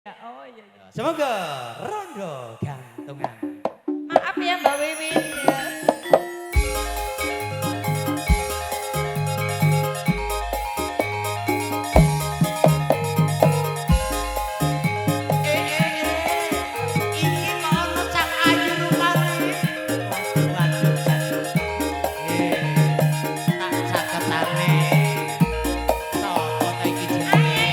Oh iya iya. Semoga rondo gantungan. Maaf ya Mbak Wiwin. Ya. Iki kok ono cah ayu rupane. Waduh, waduh. Tak caketane. Sopo ta iki jenenge?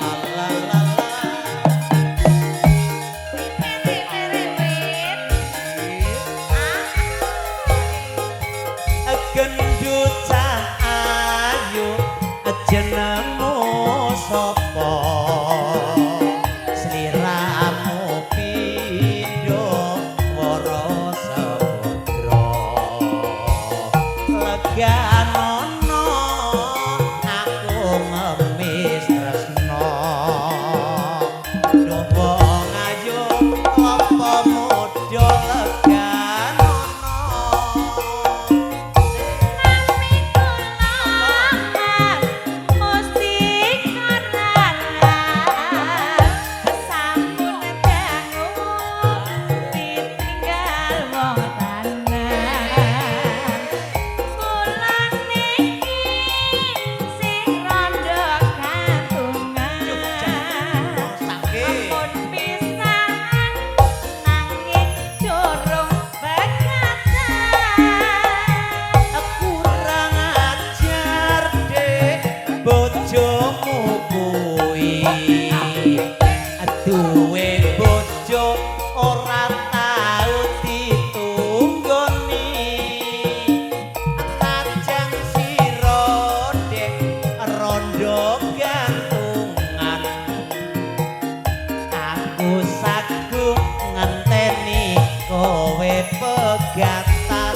La la la la. Gendut cah ayu jenengmu sapa? Sliramu pindho wara samudra. Leganono aku ngemis tresno. Duh wong ayu apa mudho leganono. Kurang ajar dek bojomu kuwi. Duwe bojo ora tau ditunggoni. Tajam sira dek rondo gantungan. Aku sagu ngenteni kowe pegatan.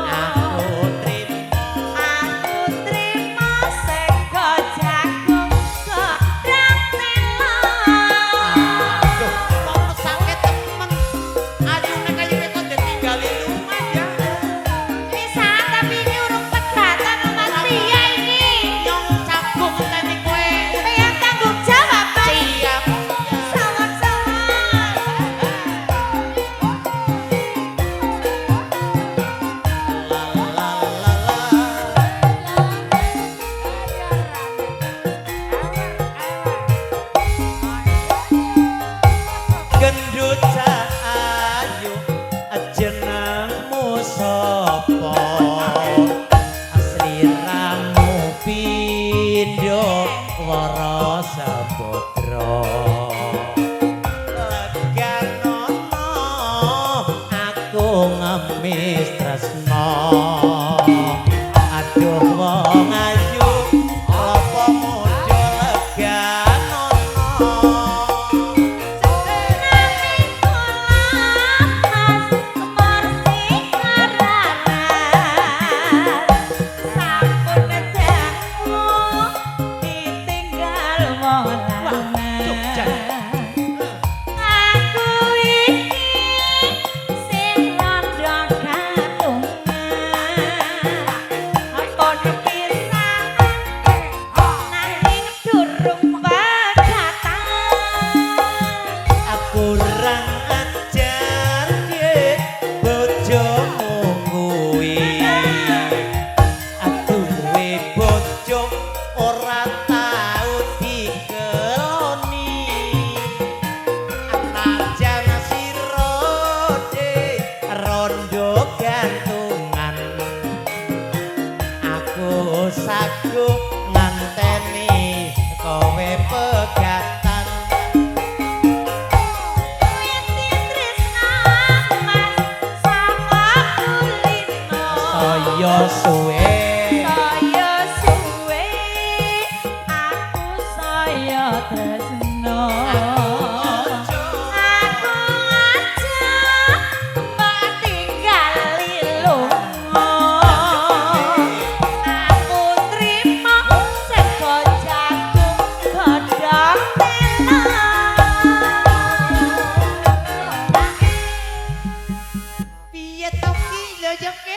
Aku trimo. Aku trimo sego jagung godhong telo. Aduh, kok mesake temen. Ayune kaya kok ditinggali lunga ya. Bisa tapi ini urung pegatan Mas piye iki? Nyong sagung ngenteni kowe. Pengen tanggung jawab Mas. Siap. Sawon-sawon. La la la la. Gendut cah ayu jenengmu sapa? Sliramu pindho wara samudra. Leganono aku ngemis tresno. Aduh wong ayu apa mudho leganono. Nami kula Mas Mursika Raras. Sampun dangu ditinggal wong lanang. Aku iki sing rondo gantungan. Ampun pisahan nanging durung pegatan. Kurang ajar dek bojomu kuwi. Duwe bojo ora tau dikeloni. Najan sira dek rondo gantungan. Aku sagu ngenteni kowe pegatan. Witi tresna Mas saka kulino. Saya suwe. Saya suwe aku saya tresno. Aku aja Yo yo.